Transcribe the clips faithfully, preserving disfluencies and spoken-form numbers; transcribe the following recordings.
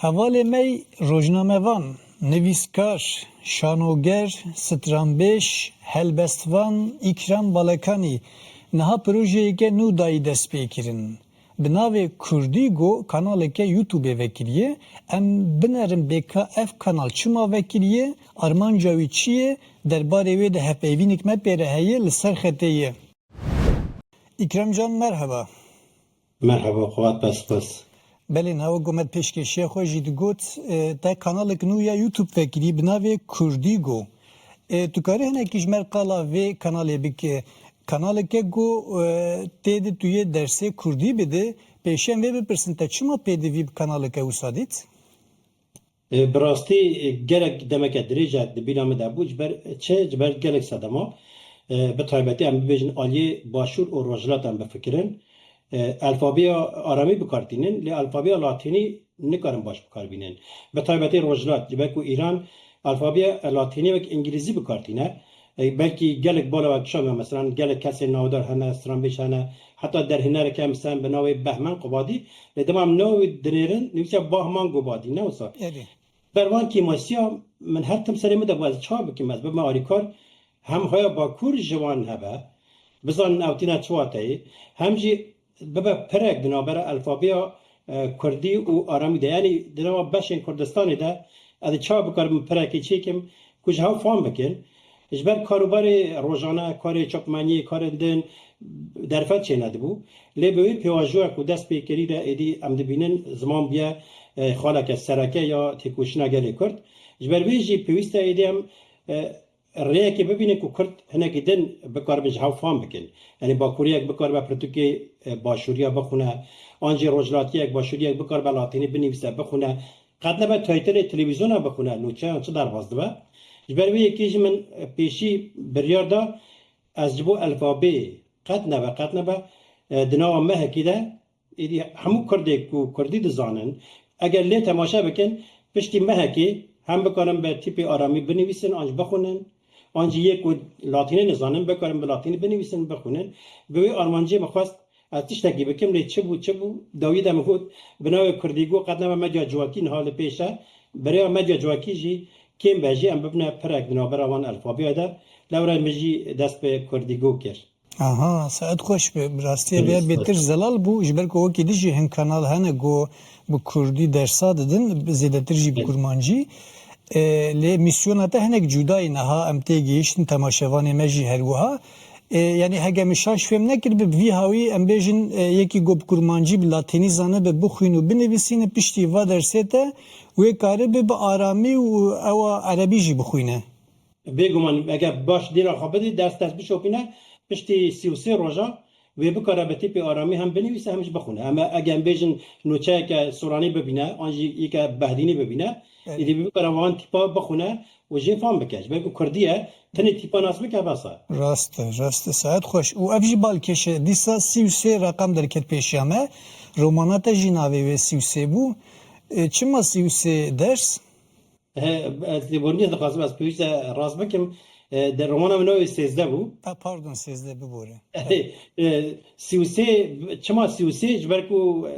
Hevalê me yî rojnamevan, nivîskar, şanoger, stranbêj, helbestvan Îkram Balekanî niha projeyeke nû dayî destpêkirin. Bi navê Kurdîgo kanaleke YouTubeê vekiriye. Em binerin bê ka ev kanal çima vekiriye, armanca wî çi ye, derbarê wê de hevpeyvînek me pê re heye, li ser xetê ye. Îkram can, merheba. Merheba, Fuat, be spas. Belê, niha wek ku me di pêşkêşiya xwe jî digot, e, te kanalek nû ya YouTube vekirî bi navê Kurdîgo. E, tu karî hinekî ji me re qala vê kanalê bike? Kanaleke ku, e, tê de tu yê dersê kurdî bidî, pêşiya em vê bipirsin, te çima pêdivî bi kanaleke wisa dît? E, bi rastî, e, gelek demeke dirêj e di bîra min de bû. Ji ber çi? Ji ber gelek sedema. E, bi taybetî em bibêjin aliyê başûr û rojhilat em bifikirin. E, alfabeya aramî bi kar tînin, lê alfabeya latînî nikarin baş bi kar bînin. Bi taybetî rojhilat, ji ber ku Îran alfabeya latînî wek îngilîzî bi kar tîne. E, belkî gelek bala we kişand, mesela gelek kesên navdar hene, stranbêj hene, heta derhênereke em sen bi navê Behmen Qubadî, lê dema em navê dinêrin, nivîse Bahman Gobadî, ne wisa? Erê. Ber van kêmasiya min her tim serê min de bû, ez çawa bikim, ez bibime alîkar, hem haya Bakur ji wan hebe, bizanin ew tîne çi wateyê, hem jî bibe pirek di navbera alfabeya, e, kurdî û aramî de. Yanî di nava beşên Kurdistanê de ez ê çawa bikarim pirekê çêkim ku ji hev fam bikin. Ji ber karûbarê rojane, karê çapmeniyê, karên din derfet çênedibû. Lê bi wê pêvajoya ku dest pê kirî re êdî em dibînin ziman bûye, e, xaleke sereke ya têkoşîna gelê Kurd. Ji ber wê jî pêwîst e êdî em, e, rêyekê bibînin ku Kurd hinekî din bikaribin ji hev fam bikin. Yanî Bakuriyek bikaribe pirtûkê, e, Başûriya bixwine, an jî Rojhilatiyek, Başûriyek bikaribe latînî binivîse, bixwine. Qet nebe taytîlê televîzyona bixwine, nûçeyan çi derbas dibe. Ji ber wê yekê jî min, e, pêşî biryar da, ez ji bo alfabeyê qet nebe, qet nebe, e, di nava mehekî de Êdî hemû Kurdê ku Kurdî dizanin, eger lê temaşe bikin, piştî mehekê hem bikarin bi tîpê aramî binivîsin an jî bixwinin, an jî yê ku latînî nizanin, bikarin bi latînî binivîsin, bixwinin. Bi wê armancê min xwest ez tiştekî bikim, lê çi bû, çi bû, dawiyê de min got, bi navê Kurdîgo qet nebe medya civakî niha li pêş e. Bi rêya medya civakî jî kêm be jî em bibine pirek di navbera van alfabeya de. Lewre min jî dest bi Kurdîgo kir. Aha, saet xweş be. Bi rastî ev ya bêtir zelal bû, ji ber ku wekî din jî hin kanal hene ku bi kurdî dersa didin, zêdetir jî bi kurmancî. E, lê mîsyona te hinek cuda ye, niha em tê gihiştin, temaşevanê me jî her wiha. E, yanî hege min şaş fêm nekiribe, bi vî hawî em bêjin, e, yekî ku bi kurmancî, bi latînî zanibe bixwîn û binivîsîne, piştî va dersê te wê karibe bi aramî û ewa erebî jî bixwîne. Bêguman, eger baş dîra xwe bidî, ders dest bişopîne, piştî sî û sê roja wê bikare bi tîpê aramî hem binivîse hem jî bixwine. Em eger em bêjin nûçeyeke soranî bibîne, an jî yeke behdînî bibîne, Evet. êdî wê bikare wan tîpa bixwine û jê fam bike. Ji ber ku kurdî ye, tenê tîpa nas bike, bes e. Rast e, rast e. Saet xweş. Û ev jî balkêş e. Dîsa sî û sê reqam derket pêşiya me. Romana te jî navê wê sî û sê bû. E, çima sî û sê ders? He, ez lêborînê dixwazim, ez pêwîst e rast bikim. E, de romana min navê sêzdeh bû. Ha, pardon, sêzdeh, bibore. E, sî û sê, çima sî û sê? Ji ber ku, e,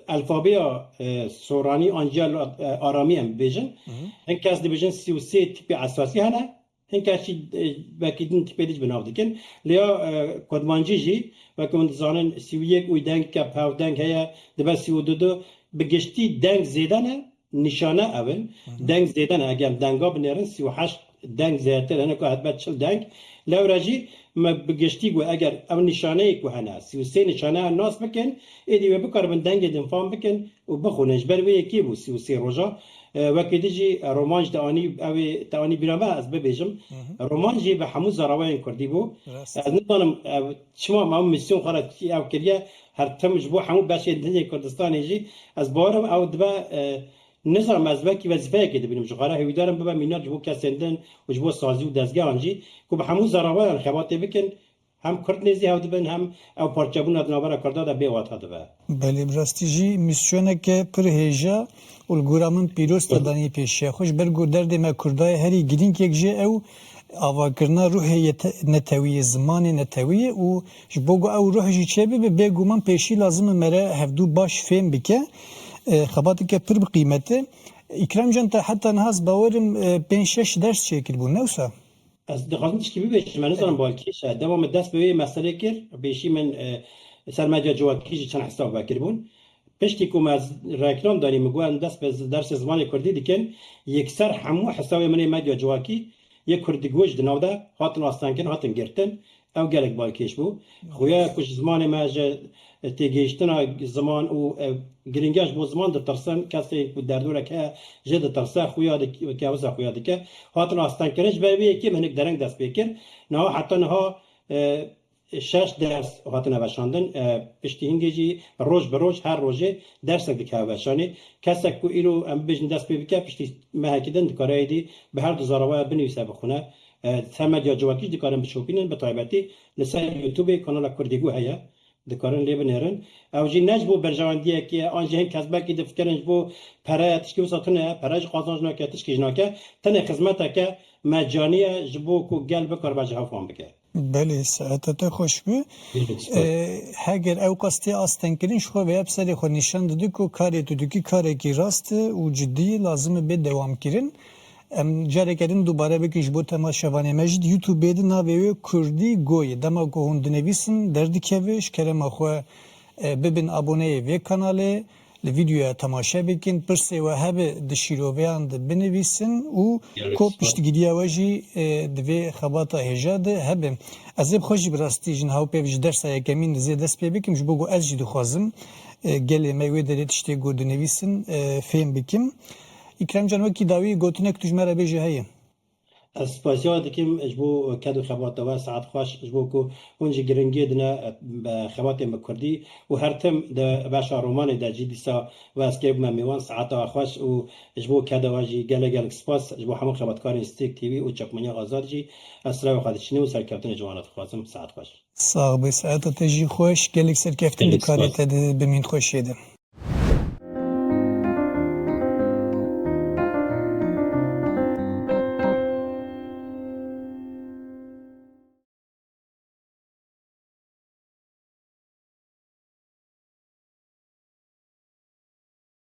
alfabeya, e, soranî an jî al-, e, aramî em bibêjin. Hı hı. Hin kes dibêjin sî û sê tîpê esasî hene. Hin kes jî, e, wekî din tîpê din jî bi nav dikin. Lê ya, e, kurmancî jî, wekî hûn dizanin, sî û yek û dengke pevdeng heye, dibe sî û du du, bi giştî deng zêde ne. Nîşane ew in. Hı hı. Deng zêde ne. Eger em denga binêrin, sî û heşt deng zêdetir hene ku hedibe çil deng. Lewre jî me bi giştî got, eger ew nîşaneyê ku hene, sî û sê nîşane nas bikin, êdî wê bikaribin dengê din fam bikin û bixwînin. Ji ber wê yekê bû sî û sê roja. E, wekî din jî roman jî te anî, ew ê te anî bîra me, ez bibêjim. Hı hı. Roman jî bi hemû zarawayên kurdî bû. Rast. Ez nizanim, e, çima me ew misyon xwe re ew kiriye, her tim ji bo hemû beşên din ê Kurdistanê jî. Ez bawerim ew dibe, e, Nizanim, ez wekî wezîfeyekê dibînim. Ji xwe re hêvîdar im bibe mînak ji bo kesên din û ji bo sazî û dezgehan jî, ku bi hemû zerawayan xebatê bikin, hem Kurd nêzî hev dibin, hem ew parçebûna di navbera Kurda de bê wata dibe. Belê, bi rastî jî mîsyoneke pir hêja û li gora min pîroz te danî pêşiya xwe. Ji ber ku derdê me Kurda ye, herî girîng yek jê ew avakirina ruhê yete-, netewî ye, zimanê netewî ye û ji bo ku ew ruh jî çêbibe, bêguman pêşî lazim e me re hevdû baş fêm bike. E, xebateke pir bi qîmet e. Îkram Can, te heta niha ez bawerim, e, pênc şeş ders çêkiribûn, ne wisa? Ez dixwazim tişkî bibêjim, ez nizanim balkêş e. Dema min dest bi wê meselê kir, pêşî min, e, ser medya civakî jî çend hesab vekiribûn. Piştî ku me z-, reklam danî, min got, em dest bi z-, dersê zimanê kurdî dikin, yekser hemû hesabê min ê medya civakî yê kurdî ji di nav de hatin astengkirin, hatin girtin. Ew gelek balkêş bû. Xuya ku ji zimanê me, ji têgihiştina ziman û, e, giringiya ji bo ziman ditirsin, kesê ku derdorek heye jê ditirse, xuya dik-, kewisa xuya dike. Hatin astengkirin, ji ber vê yekê min hinek dereng dest pê kir. Niha heta niha, e, şeş ders hatine veşandin. E, piştî hingê jî roj bi roj, her rojê dersek dike veşanê. Kesek ku îro em bibêjin dest pê bike, piştî mehekî din dikare êdî bi her du zara we binivîse, bixwine. E, ser medya civakî jî dikarin bişopînin, bi taybetî li ser YouTubeê kanala Kurdî Go heye, dikarin lê binêrin. Ew jî ne ji bo berjewendiyekê ye, an jî hin kesbekî difikirin ji bo pere ye, tişkî wisa tune ye, pere jî qazanc nake, tişkî jî nake. Tenê xizmeteke mecanî ye ji bo ku gel bikaribe ji hev fan bike. Belê, saeta te xweş be. Gelek spas. E, heger ew qas tê astengkirin, ji xwe vêya bi serê xwe nîşan dide ku karê tu dikî karekî rast e û cidî ye, lazim e bê dewamkirin. Em careke din dubare bikin ji bo temaşevanê me jî, di YouTubeê de navê wê Kurdî Go ye. Dema ku hûn dinivîsin, derdikeve, ji kerema xwe, e, bibin aboneyê vê kanalê, li vîdeoya temaşe bikin, pirsê we hebe di şîroveyan de binivîsin û Gelek ko spas. Piştgiriya we jî, e, di vê xebata hêja de hebe. Ez ê bi xwe jî bi rastî ji niha û pêv ji dersa yekemîn de zê dest pê bikim, ji bo ku ez jî dixwazim, e, gelê me wê derê tiştê ku dinivîsin, e, fêm bikim. Îkram Can, wekî dawî gotinek tu ji me re bêje heye? Ez spasiya dikim ji bo ked û xebata we, saet xweş, ji bo ku hûn jî giringiyê dine, e, xebatên bi kurdî û her tim di beşa romanê de jî dîsa we ez kê bûme mêwan, saeta we xweş û ji bo keda we jî gelek gelek spas. Ji bo hemû xebatkarên Stêrk T V û Çakmaniya Azad jî ez silavê xwe diçînim û serkeftinê ji wan re dixwazim. Saet xweş. Sax be, saeta te jî xweş, gelek serkeftin di karê te de, bi mînxweşiyê de.